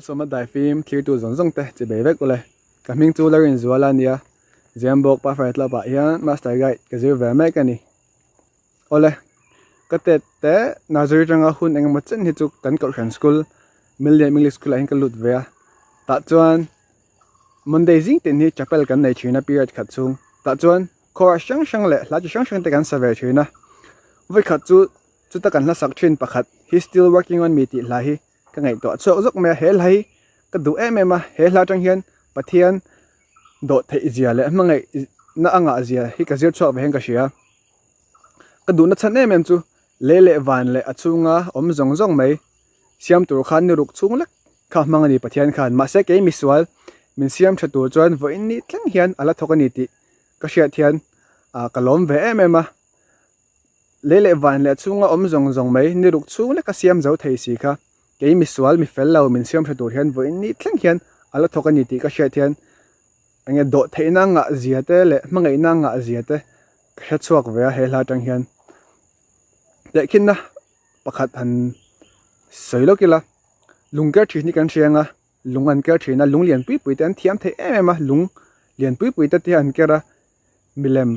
Malsawma daifim thlirtu zawng zawng te chi bei vek ule. Ka hming chu Larinzuala a nia, Ziambawk Pathfinder Club ah hian Master Guide ka zir ve mek a ni. Awle, ka tet te nursery atanga hun engemaw chen hi chu kan kohhran school Million English School ah hian ka lut ve a, tah chuan Monday zing tin hi chapel kan nei thin a period khat chhung, tah chuan chorus hrang hrang leh hla chi hrang hrang te kan sa ve thin a, vawikhat chu chuta kan hla sak thin pakhat He's Still Working On Me tih hla hi ka ngaihtuah chhuak zawk mai a, he hla hi ka duh em em a, he hla atang hian Pathian dawh theih zia leh hmangaihna a ngah zia hi ka zir chhuak ve hian ka hria. Ka duhna chhan em em chu lei leh van leh a chhunga awm zawng zawng mai siam tur khan ni ruk chhung lek kha hmang a ni Pathian khan. Mahse kei misual min siam tha tur chuan vawiin ni thleng hian a la thawk a ni tih ka hriat hian ka lawm ve em em a. Lei leh van leh a chhunga awm zawng zawng mai ni ruk chhung lek a siam zo thei si kha kei misual mi fel lo min siam tha tur hian vawiin ni thleng hian a la thawk a ni tih ka hriat hian Enge dawh theihna ngah zia te leh hmangaihna ngah zia te ka hre chhuak ve a he hla atang hian. Tehkhinna pakhat han sawi lawk ila, lung ker thin hi kan hria ang a, lung an ker thin a, lung lian pui pui te an thiam thei em em a, lung lian pui pui te te hi an ker a, milem,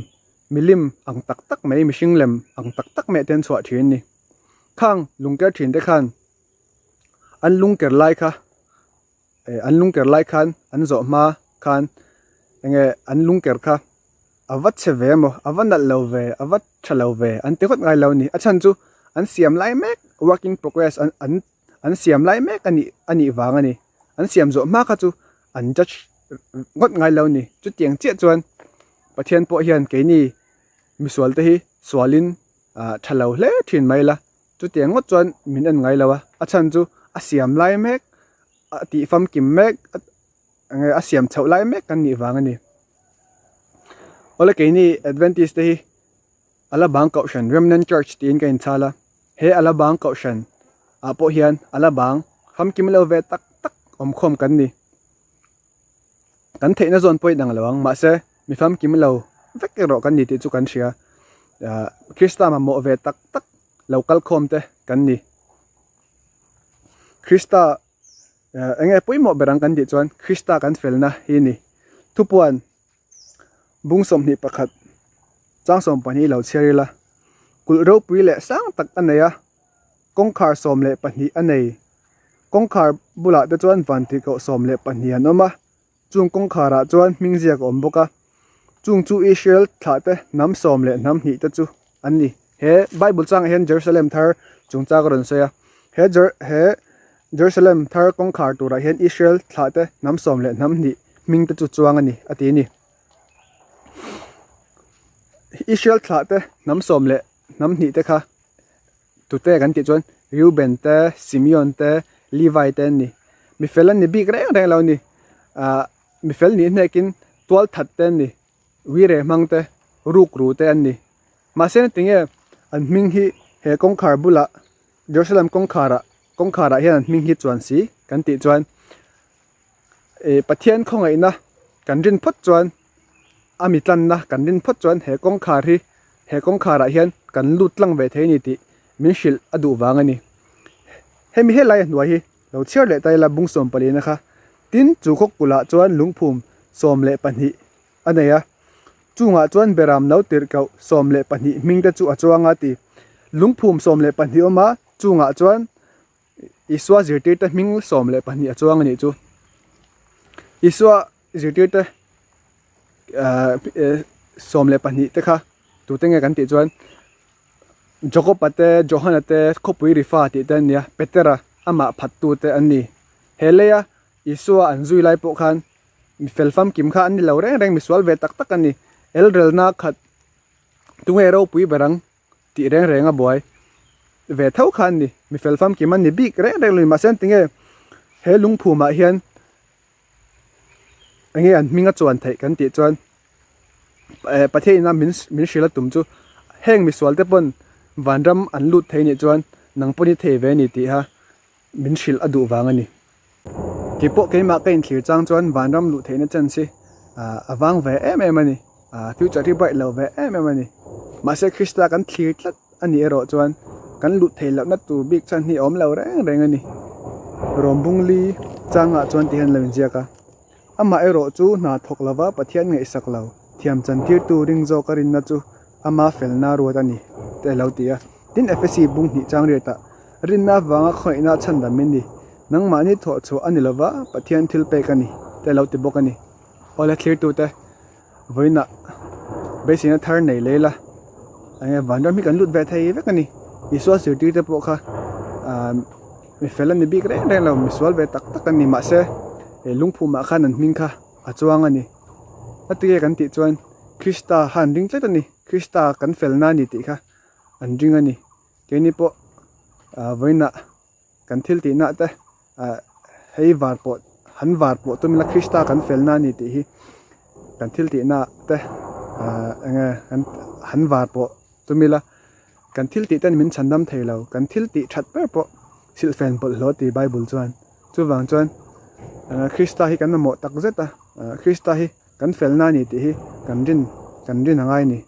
milim ang tak tak mai, mihring lem ang tak tak mai te an chhuah thin a ni. Khang lung ker thin te khan an lung ker lai kha eh an lungker lai khan an zawh hma khan enge an lungker kha a va chhe ve emaw a va nalh lo ve a va tha lo ve an ti ngawt ngai lo a ni a chhan chu an siam lai mek work in progress an an an siam lai mek a nih a nih vang a ni an siam zawh hma kha chu an judge ngawt ngai lo a ni chutiang chiah chuan Pathian pawh hian keini misual te hi sualin ah tha lo hle thin mai la. Chutiang ngawt chuan min en ngai lo a, a chhan chu a siam lai mek, a tih famkim mek, enge a siam chhoh lai mek kan nih vang a ni. Awle keini Adventist te hi Alabang Kohhran, Remnant Church tiin ka inchhal a, he Alabang Kohhran ah pawh hian Alabang famkim lo ve tak tak awmkhawm kan ni. Kan theihna zawn pawh inang lo ang, mahse mi famkim lo vek erawh kan ni tih chu kan hria. Ahh Krista mamawh ve tak tak lo kal khawm te kan ni. Krista eh eng nge pawimawh ber ang kan tih chuan Krista kan felna hi a ni. Thupuan bung 21 chang 12 lo chhiar ila kulh ropui leh sang tak a nei a. Kawngkhar 12 a nei. Kawngkhar bulah te chuan vantirhkoh 12 an awm a, chung kawngkharah chuan hming ziak a awm bawk a. Chung chu Israel thlah te hnam sawm leh hnam hnih te chu an ni. He Bible changah hian Jerusalem thar chungchang a rawn sawi a. He Jer he Jerusalem thar kawngkhar turah hian Israel thlah te hnam sawm leh hnam hnih hming te chu chuang a ni a ti a ni. Israel thlah te hnam sawm leh hnam hnih te kha Tute kan tih chuan Reuben te, Simeon te, Levi te an ni. Mi fel an ni bik reng reng lo a ni. Ahh mi fel nih hnekin tual that te an ni, uire hmang te, ruk ru te an ni. Mahse tinge an hming hi he kawngkhar bulah Jerusalem kawngkharah kawngkharah hian an hming hi chuan si kan tih chuan Ih Pathian khawngaihna kan rin phawt chuan a mi tlanna kan rin phawt chuan he kawngkhar hi he kawngkharah hian kan lut tlang ve thei a ni tih min hrilh a duh vang a ni. Hemi helai a hnuai hi lo chhiar leh ta ila bung 14 na kha tin chu khaw kulh ah chuan lungphum 12 a nei a chungah chuan beram lo tirh koh 12 hming te chu a chuang a ti. Lungphum 12 awm a chungah chuan Isua zirtirte hming 12 a chuang a nih chu. Isua zirtirte 12 te kha tute nge kan tih chuan Jakob-a te, Johana te, khawpui Rifa tih te an ni a, Petera amah phattu te an ni. He leia Isua an zui lai pawh khan mi fel famkim kha an ni lo reng reng, misual ve tak tak an ni. Elrelna khat tunge ropui ber ang? tih reng reng a buai ve tho kha an ni mi fel famkim an ni bik reng reng lo ni mahse tinge he lungphum ah hian enge an hming a chuan theih kan tih chuan eh Pathian in a min min hrilh a tum chu heng misual te pawn vanram an lut thei nih chuan nang pawn i thei ve a ni tih kha min hrilh a duh vang a ni. Keipawh keimah ka inthlir chang chuan vanram luh theihna chance hi a vang ve em em a ni. Future hi bright lo ve em em a ni. Mahse Krista kan thlir tlat a nih erawh chuan kan luh theih lohna tur bik chhan hi a awm lo reng reng a ni. Rawmbungli. Changah chuan ti hian lo inziak a, Amah erawh chu hna thawk lova Pathian ngaihsak lo, thiam chantirtu ring zawka rinna chu ama felna ruat a ni, te a lo ti a. Tin, Efesi bung hnih chang riatah, Rinna avanga khawngaihna chhandam in ni, nangmahni thawh chhuah a ni lova Pathian thil pek a ni, te a lo ti bawk a ni. Awle thlirtute, vawiinah beiseina thar nei leh ila, enge vanram hi kan lut ve thei vek a ni. Isua zirtirte pawh kha ah mi fel a ni bik reng reng lo, misual ve tak tak an ni. Mahse, he lungphumah khan an hming kha a chuang a ni. A tige kan tih chuan Krista kha an ring tlat a ni. Krista kan felna a ni tih kha an ring a ni. Keini pawh ah vawiinah kan thil tihna te ah hei var pawh han var pawh tum ila Krista kan felna a ni tih hi kan thil tihna te ah enge kan han var pawh tum ila kan thil tih ten min chhandam thei lo kan thil tih that ber pawh silhfen bawlhhlawh ti Bible chuan chuvang chuan ah Krista hi kan mamawh tak zet a ah Krista hi kan felna a ni tih hi kan rin kan rin a ngai a ni.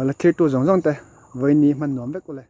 La thirtu zawng zawng te vawiin ni hman nuam vek ule.